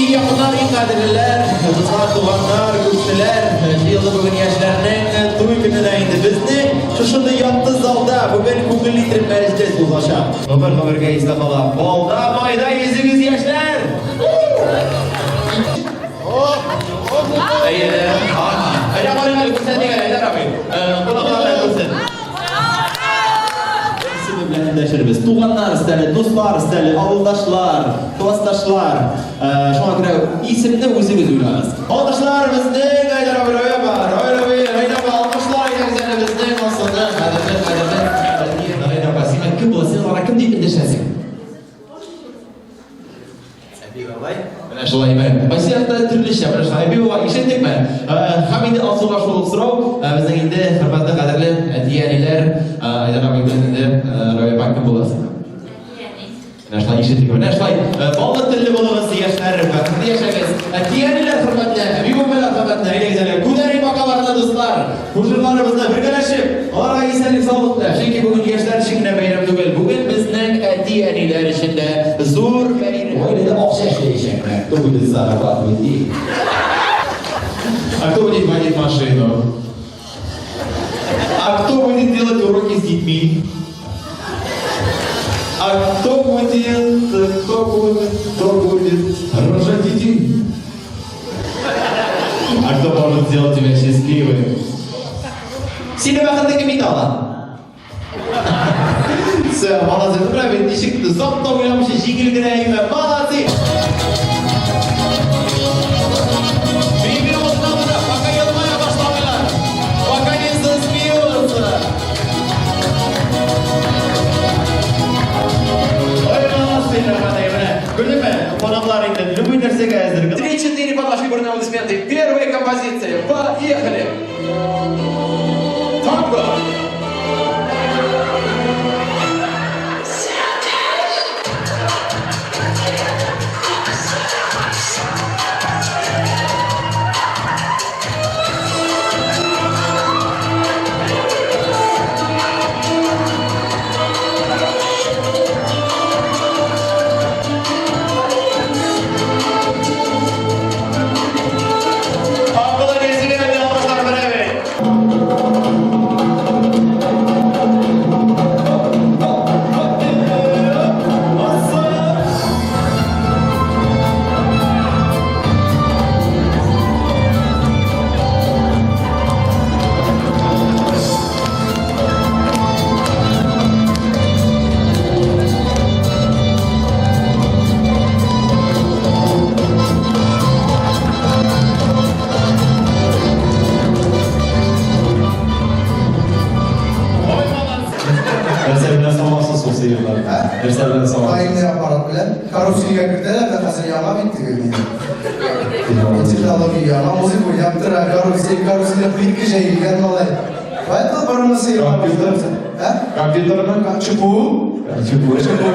Иң якыннар, иң кадерлеләр, дуслар, туганнар, күршеләр җыелды бүген яшьләрнең туй көненә инде. Безнең шушындый якты залда бүген күңелле итеп мәҗлес узачак. Гомер гомергә истә кала. Балда, майда йөзегез, яшьләр! Әйе, әйдә карыйк әле, күрсәтик әле, Айдар абый. Кунаклар да күрсен. Исеме белән эндәшербез. Туганнар өстәле, дуслар өстәле, авылдашлар, классташлар. Шуңа күрә исемне үзегез уйлагыз. Алкышлар безнең Айдар абый Рая Рая абый, Рая апа, алкышлар әйдәгез әле безнең асылны, кадерле, кадерле. Рая апа, сиңа кем була? Син аларга кем дип эндәшәсең? Әби бабай. Менә шулай менә. Кайсы якта төрлечә, менә шулай әби бабай ишеттекме? Һәм инде Алсуга шул ук сорау, безнең инде хөрмәтле, кадерле әти-әниләр, Айдар абый белән инде Равия апа кем буласың? Менә шулай ишеттек. Менә шулай баллы телле булыгыз, яшьләр, бәхетле яшәгез. Әти-әниләр хөрмәтле, әби бабайлар хөрмәтле, әйдәгез әле, күтәрик бакаларны, дуслар. Мужикларыбызны бергәләшеп, аларга исәнлек саулык теләп, чөнки бүген яшьләр өчен генә бәйрәм түгел, бүген безнең әти-әниләр өчен дә зур бәйрәм. Гаиләдә акча эшләячәкме? Кто будет зарабатывать деньги? А кто будет водить машину? А кто будет делать уроки с детьми? А кто будет, кто будет, кто будет рожать детей? А кто может сделать тебя счастливым? Сине бәхетле кем итә ала? Все, молодцы. Ну, правильно, ничек озак та уйламыйча җиңел генә әйме. Молодцы! Пока елмая башламыйлар. Пока не засмеются. Ой, молодцы, рәхмәт, менә. Күрдеңме? Кунаклар инде любой нәрсәгә әзер. Три-четыре под ваши бурные аплодисменты. Первая композиция. Поехали! Танго! Нәрсә белән савасыз ул сыерлар? Нәрсә белән савасыз? Даими аппарат белән. Карусельгә кертәләр дә, хәзер яңа бит теге ни. Технология яңа, музыка уйнап тора, карусель, карусельдә плитка җәелгән малай. Поэтому борынгы сыерлар. Компьютер. Ә? Компьютерны? ЧПУ. ЧПУ. ЧПУ.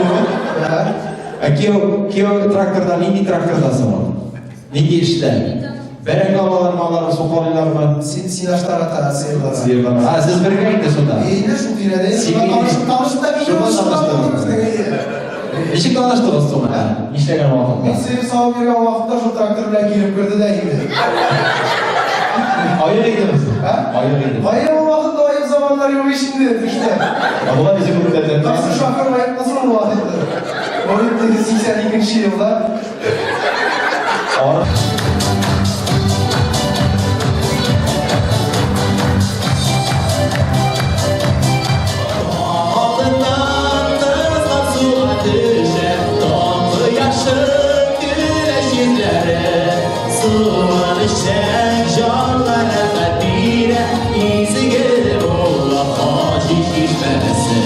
Да. Ә кияү, кияү тракторда нинди тракторда соң ул? Нинди эштә? Бәрәңге алалармы, алар сукалыйлармы? Син синаштар ата сыерлар. Сыерлар. А, сез бергә инде шунда. Инде шул тирәдә. Син- Танышып танышып та Шунда таныштыгыз. Ничек таныштыгыз соң? Ә? Нишләгән Мин вакытта? сыер савып йөргән вакытта шул трактор белән килеп керде дә инде. Аек идегез. Ә? Аек идегез. Аек ул вакытта аек заманнар юк ич инде төштә. Ә болай ничек үткәргән? Кайсы шофер аекмасын ул вакытта? Ул инде 82 елда. Алдыннан кызлар суга төшә, таң кояшы көләч йөзләре. Суын эчсәң, җанга рәхәт бирә, изге була Хаҗи чишмәсе.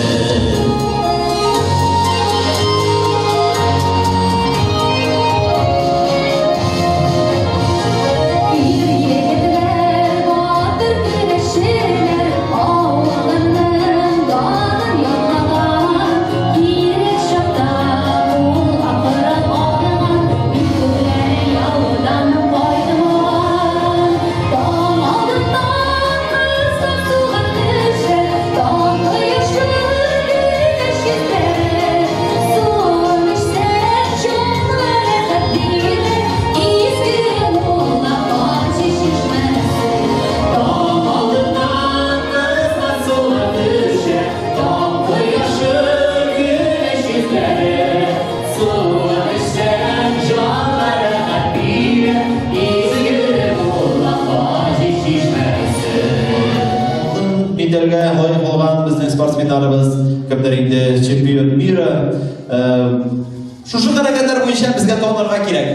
Ир-егетләр, батыр көрәшчеләр, авылының данын яклаган. Кирәк чакта кул акырып алган, бик күпләр яудан кайтмаган. Суын эчсәң, җанга рәхәт бирә, Изге Мулла Хаҗи чишмәсе. Алтын медальгә лаек булган безнең спортсменнарыбыз, кемдер инде чемпион мира. Шушы хәрәкәтләр буенча безгә танырга кирәк.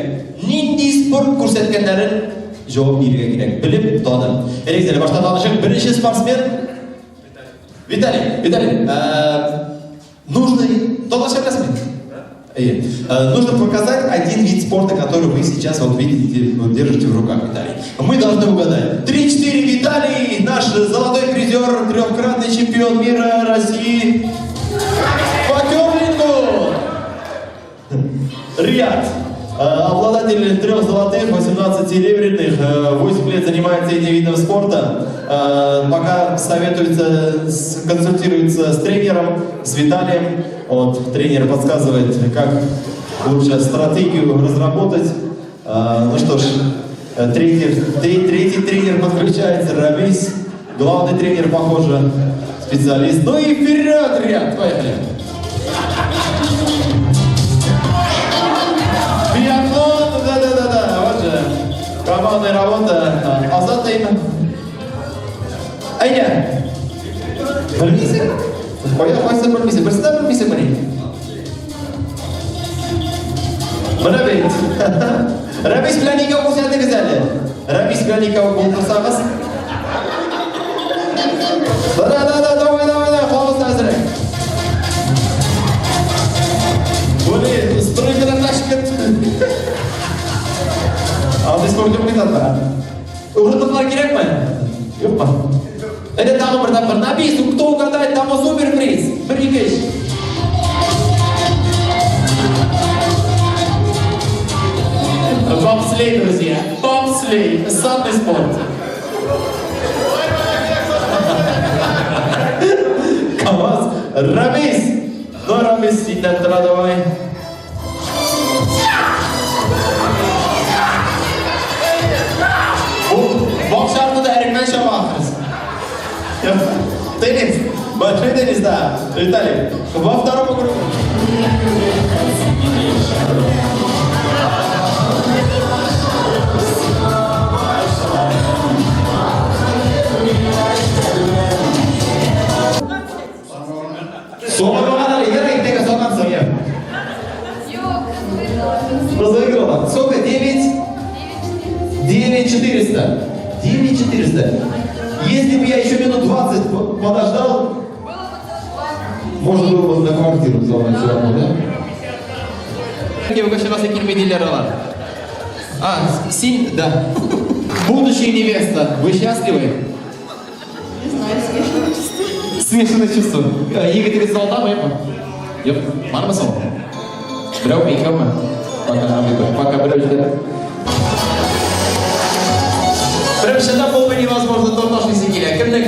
Нинди спорт күрсәткәннәрен җавап бирергә кирәк. Белеп, танып. Әйдәгез әле башта танышыйк. Беренче спортсмен Виталий. Виталий, нужно татарча беләсеңме? Әйе. Нужно показать один вид спорта, который вы сейчас вот видите, вот держите в руках, Виталий. Мы должны угадать. 3-4, Виталий, наш золотой призер, трехкратный чемпион мира России по керлингу. Риад. Обладатель трех золотых, 18 серебряных, 8 лет занимается этим видом спорта. Пока советуется, консультируется с тренером, с Виталием. Вот, тренер подсказывает, как лучше стратегию разработать. Ну что ж, третий тренер подключается, Рамис. Главный тренер, похоже, специалист. Ну и вперед, Риад, поехали! Биатлон, да-да-да-да, вот же. Командная работа. Азат имя. Әйдә. Белмисең? Кая кайсы белмисең? Берсе дә белмисеңмени? Менә бит. Рәмис белән икәү күрсәтегез әле. Рәмис белән икәү булдырсагыз. Да, да, да, да, давай, давай, давай, кулыбызны әзерәк. Бу ни, стройкадан ташып китте. Андый спорт юк бит анда. Урындыклар кирәкме? Юкмы? Әйдә тагын бер тапкыр. На бис, кто угадает, тому супер приз. Бер, ике, өч. Бобслей, друзья. Бобслей. Санный спорт. КамАЗ. Рамис. Ну, Рамис, синнән тора, давай. Бу бакча артында әрекмән чаба ахрысы. Теннис. Большой теннис, да. Виталий, во втором кругу. Соңгы әле, ярый, иртәгә салгансың, я. Юк, кыз выиграла. Кыз выиграла. Сколько? 9? 9400. 9400. Если бы я еще минут 20 подождал, можно было бы на квартиру взломать все равно, да? Кемгә килми диләр алар. А, син, да. Будущая невеста, вы счастливы? Не знаю, смешанное чувство. Смешанное чувство. Егетегез залдамы, юкмы? Юк, бармы соң? Берәүме, икәүме? Пока, пока берәү җитә. Прям чыдап булмый невозможно, торт ашыйсы килә. Кемнең?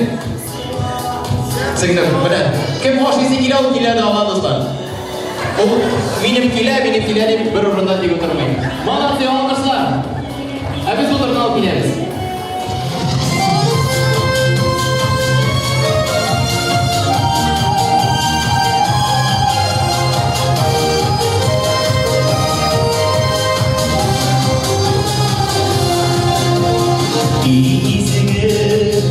Сеңлем, менә. Кем ашыйсы килә, ул килә дә ала, дуслар. Ул минем килә, минем килә дип бер урында тик утырмый. Молодцы, алкышлар. Ә без утырны алып киләбез. Изге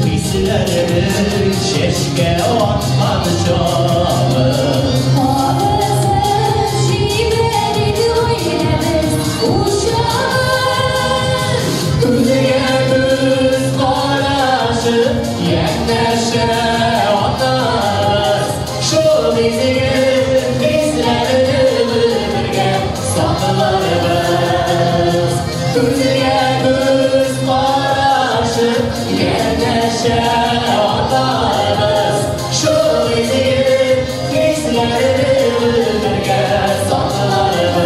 хисләрнең чәчкә аткан чагы. Кабызып җибәрик гаиләбез учагын. Күзгә күз карашып, янәшә атарбыз. Шул изге хисләрне бергә сакларбыз. Күзгә күз карашып, янәшә атарбыз. Шул изге хисләрне бергә сакларбыз.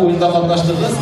уенда катнаштыгыз.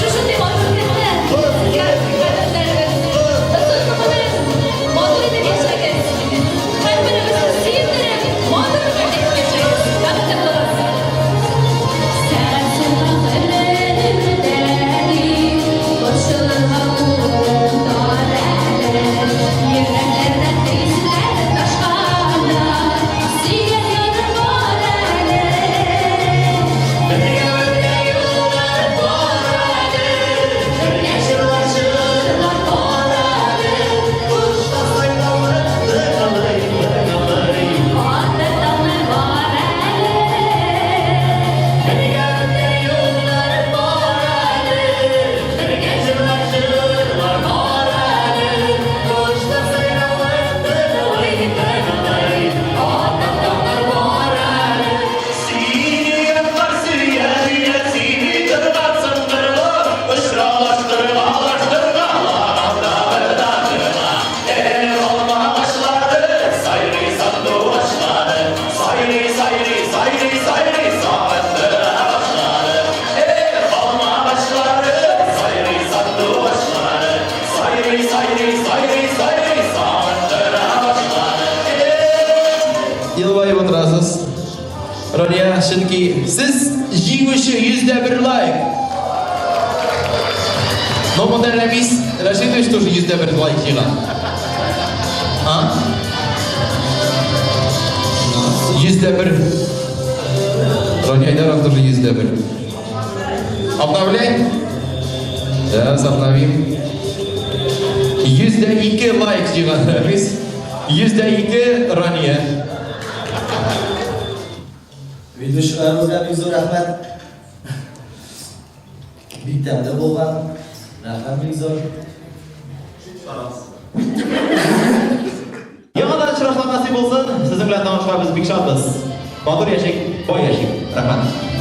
Шушындый матур көнне сезгә бәхетләрегез, озын гомер, матур итеп яшәгез. Һәрберебезне сөендереп, матур гомер итеп яшәгез. Бәхетле булыгыз. Сөйгән ярым бар әле. Елмаеп утырасыз. Рания, чөнки сез җиңүче 101 лайк. Но монда Рәмис Рәшитович тоже 101 лайк җыйган. А? 101. Рания Айдаров тоже 101. Обновляй. Сейчас обновим. 102 лайк җыйган Рәмис. 102 Рания. Ведущийларыбызга бик зур рәхмәт. Бик тәмле булган. Рәхмәт бик зур. Яңадан очрашулар насыйп булсын. Сезнең белән танышуга без бик шатбыз. Матур яшик, бай яшик. Рәхмәт.